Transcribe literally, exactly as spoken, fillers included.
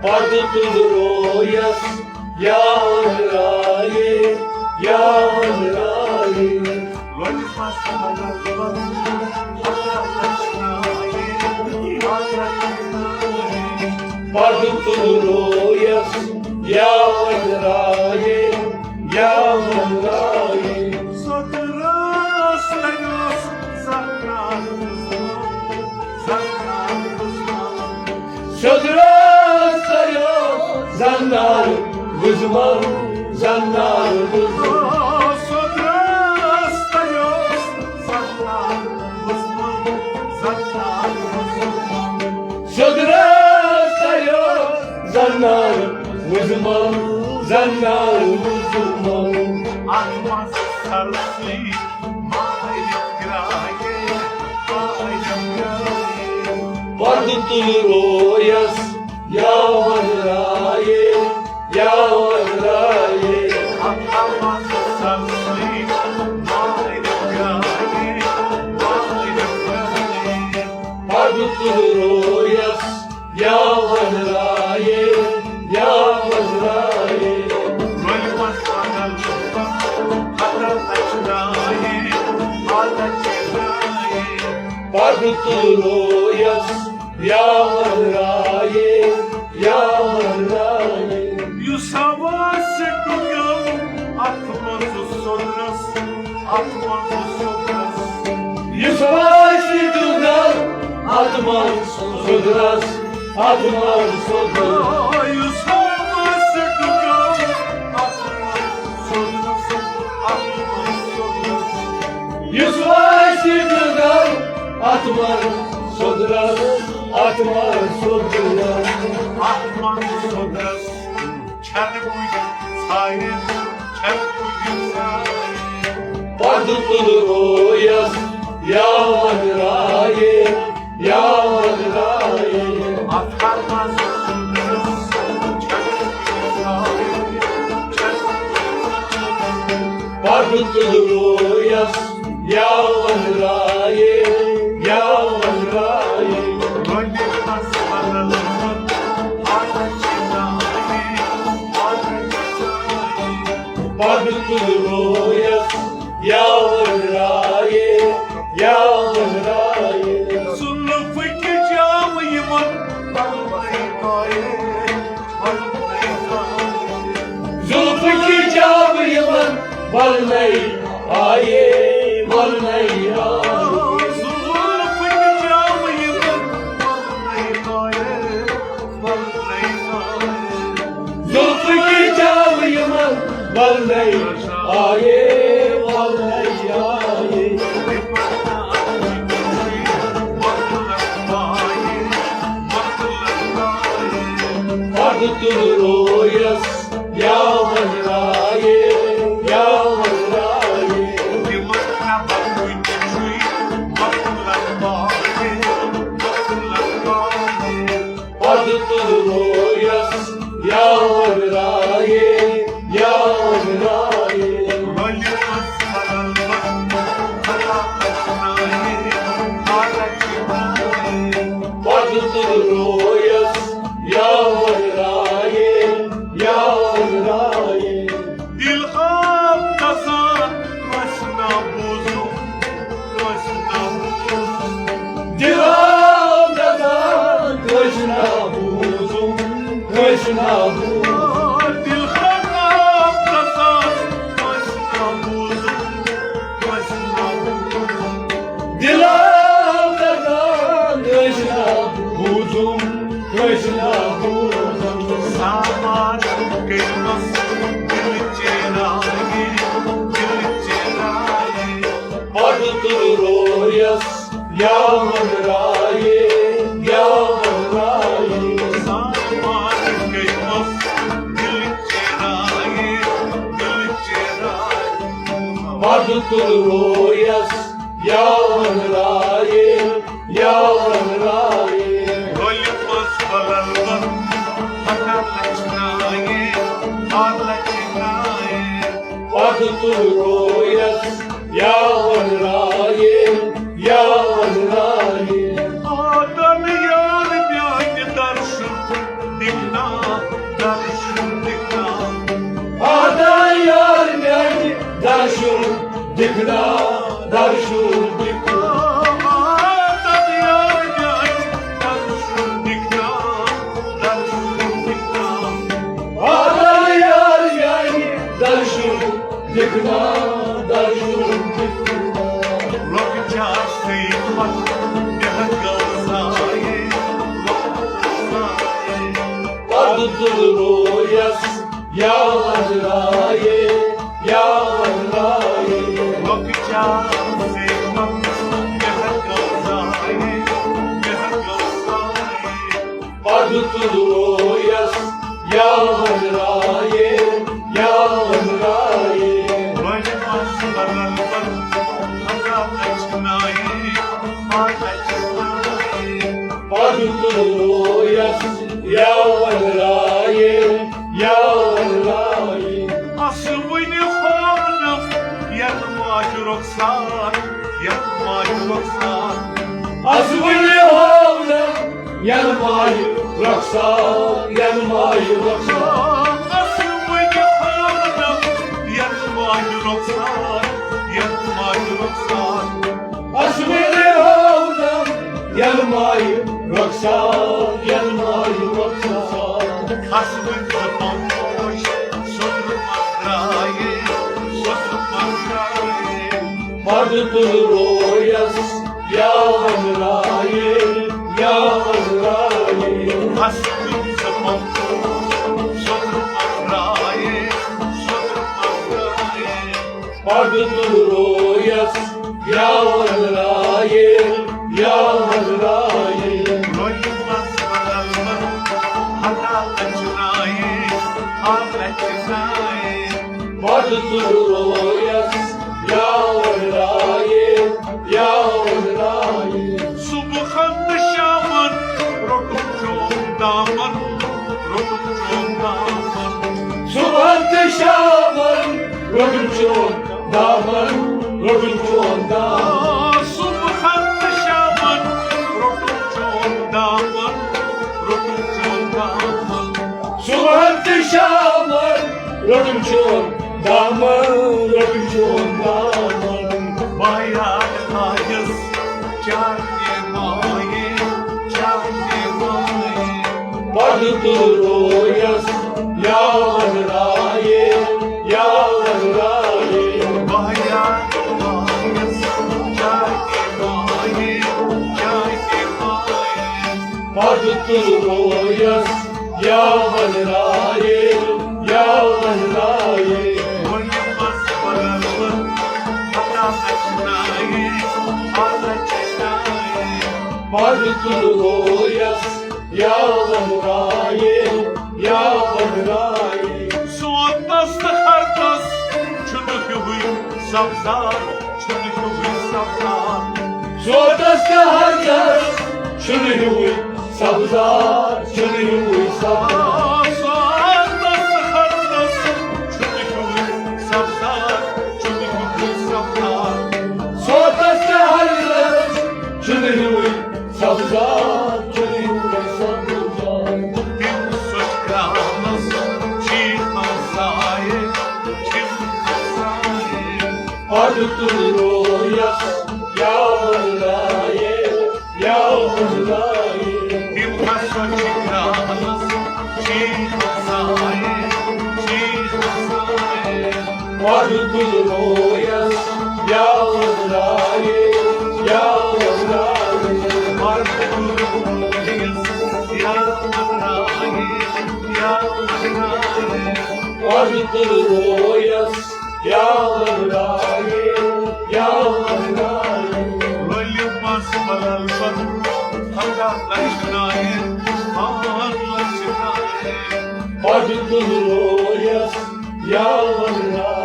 پتہٕ تُل رویس یاوَن رایے، یاوَن رایے۔ پتہٕ تُل رویس یاوَن رایے، یاوَن رایے۔ سوٚدرس تَریوس زنٛگہٕ نار وُزمل، زنٛگہٕ نار وُزمل۔ سوٚدرس تَریوس زنٛگہٕ نار وُزمل، زنٛگہٕ نار وُزمل۔ سوٚدرس تَریوس زنٛگہٕ نار وُزمل، زنٛگہٕ نار وُزمل۔ سوٚدرس تَریوس زنٛگہٕ نار وُزمل، زنٛگہٕ نار وُزمل۔ اَتھ منٛز سرسٕے مارِتھ گرٛایے، مارِتھ گرٛایے۔ پتہٕ تُل رویس یاوَن رایے، یاوَن رایے۔ اَتھ منٛز سرسٕے مارِتھ گرٛایے، مارِتھ گرٛایے۔ پتہٕ تُل رویس یاوَن رایے، یاوَن رایے۔ رٔلۍ وَس بدل لُکَن، بدل لَچھِ درٛایے، بدل لَچھِ درٛایے۔ پتہٕ تُل رویس یاوَن رایے، یاوَن رایے۔ یُس ہوا سِٹُک گوٚو، اَتھ منٛز سوٚدرس، اَتھ منٛز سوٚدرس۔ یُس ہوا سِٹُک گوٚو، اَتھ منٛز سوٚدرس، اَتھ منٛز سوٚدرس۔ یُس ہوا سِٹُک گوٚو، اَتھ منٛز سوٚدرس، اَتھ منٛز سوٚدرس۔ یُس ہوا سِٹُک گوٚو، اَتھ منٛز سوٚدرس، اَتھ منٛز سوٚدرس۔ اَتھ منٛز سوٚدرس۔ چھَنہٕ کُنہِ ژھایہِ، چھَنہٕ کُنہِ ژھایہِ۔ پتہٕ تُل رویس یاوَن رایے، یاوَن رایے۔ اَتھ منٛز چھَنہٕ کُنہِ ژھایہِ، چھَنہٕ کُنہِ ژھایہِ۔ پتہٕ تُل رویس یاوَن رایے، یاوَن رایے۔ رٔلِتھ بدل لُکَن، حالت چھِ نایہِ، حالت چھِ نایہِ۔ پتہٕ تُل رویس یاوَن رایے، یاوَن رایے۔ زُلفٕکۍ جام یِمَن، زُلفٕکۍ جام یِمَن، وَلنَے آیے، وَلنَے آیے۔ زُلفٕکۍ جام یِمَن، وَلنَے آیے، وَلنَے آیے۔ زُلفٕکۍ جام یِمَن، وَلنَے آیے، وَلنَے آیے۔ پتہٕ تُل رویس یاوَن رایے، یاوَن رایے۔ پتہٕ تُل رویس یاوَن رایے، یاوَن رایے۔ پتہٕ تُل رویس یاوَن رایے، یاوَن رایے۔ دِل آب دَزان، کٲنٛسہِ نا بوٗزُم، کٲنٛسہِ نا بوٗزُم۔ دِل آب دَزان، کٲنٛسہِ نا بوٗزُم، کٲنٛسہِ نا بوٗزُم۔ دِل آب دَزان، کٲنٛسہِ نا بوٗزُم، کٲنٛسہِ نا بوٗزُم۔ دِل آو دَزان، کٲنٛسہِ نا بوٗزُم، کٲنٛسہِ نا بوٗزُم۔ سامان کٔرمَس دِل چیرایہِ، دِل چیرایہِ۔ پتہٕ تُل رویس یاوَن رایے، یاوَن رایے۔ سامان کٔرمَس دِل چیرایہِ، دِل چیرایہِ۔ پتہٕ تُل رویس یاوَن رایے، یاوَن رایے۔ رۄلہِ منٛز بلل بل، پتہ لچھنایے، آ لچھنایے۔ پتہٕ تُل رویس یاوَن رایے، یاوَن رایے۔ آدن یار میانہِ درشُن دِکھنایے۔ درشن دکھنا، آدر یار یعنی درشن دکھنا، درشن دکھنا۔ لۄکچار سۭتۍ پتھ مےٚ گٔو زایہِ، پتہٕ تُل رویس یاور رایے، یاور رایے۔ لۄکچار سۭتۍ پتھ مےٚ گٔو زایہِ، مےٚ گٔو زایہِ۔ پتہٕ تُل رویس یاور رایے، یاور رایے۔ وۄنۍ مس بدل بدل، خدا لچھنایے، آ لچھنایے۔ پتہٕ تُل رویس یاور رایے، یاور رایے۔ اسہٕ وُنہِ ہوونم یتھ ماجہِ رۄخسار، یتھ ماجہِ رۄخسار۔ اسہٕ وُنہِ ہوونم یتھ ماجہِ رۄخسار، یتھ ماجہِ رۄخسار۔ اسہٕ وُنہِ ہوونم یتھ ماجہِ رۄخسار، یتھ ماجہِ رۄخسار۔ اسہٕ وُنہِ ہوونم یتھ ماجہِ رۄخسار، یتھ ماجہِ رۄخسار۔ اسہٕ وُنہِ زٕ پوش سوٚدرٕ منٛز درٛایے، سوٚدرٕ منٛز درٛایے۔ پتہٕ تُل رویس یاور رایے، یاور رایے۔ اسہٕ وُنہِ زٕ پوش سوٚدرٕ منٛز درٛایے، سوٚدرٕ منٛز درٛایے۔ پتہٕ تُل رویس یاور رایے، یاور رایے۔ رویہِ منٛز بدل بدل، ہتا لچھنایے، آ لچھنایے۔ پتہٕ تُل رویس یاور رایے، یاور رایے۔ صبحن تہٕ شامن روٚٹُم چون دامن، روٚٹُم چون دامن۔ صبحن تہٕ شامن روٚٹُم چون دامن، روٚٹُم چون دامن۔ آ، صبحن تہٕ شامن روٚٹُم چون دامن، روٚٹُم چون دامن۔ صبحن تہٕ شامن روٚٹُم چون دامن، روٚٹُم چون دامن۔ بہٕ یاد آیس چانہِ مایہِ، چانہِ مایہِ۔ پتہٕ تُل رویس یاور رایے، یاور رایے۔ بہٕ یاد آیس چانہِ مایہِ، چانہِ مایہِ۔ پتہٕ تُل رویس یاور رایے، یاور رایے۔ وۄنۍ مس پرن ہتا لچھنایے، آ لچھنایے۔ پتہٕ تُل رویس یاور رایے، یاور رایے۔ سونتس تہٕ ہردس چھُنہٕ ہیوٗے سبزار، چھُنہٕ ہیوٗے سبزار۔ سونتس تہٕ ہردس چھُنہٕ ہیوٗے سبزار، چھُنہٕ ہیوٗے سبزار۔ آ، سونتس تہٕ ہردس چھُنہٕ ہیوٗے سبزار، چھُنہٕ ہیوٗے سبزار۔ سونتس تہٕ ہردس چھُنہٕ ہیوٗے سبزار، چھُنہٕ ہیوٗے سبزار۔ تِم سۄچھ کرٛالَس چھِ ہمسایہِ، چھِ ہمسایہِ۔ پتہٕ تُل رویس یاور رایے، یاور رایے۔ تِم ہسا چھِ کرٛالَس چھِ ہمسایہِ، چھِ ہمسایہِ۔ پتہٕ تُل رویس یاور رایے، یاور رایے۔ پتہٕ تُل رویس یاور رایے، یاور رایے۔ پتہٕ تُل رویس یاور رایے، یاور رایے۔ لۄلہِ مس بدل بدل، ہتا لچھنایے، ہا لچھنایے۔ پتہٕ تُل رویس یاور رایے۔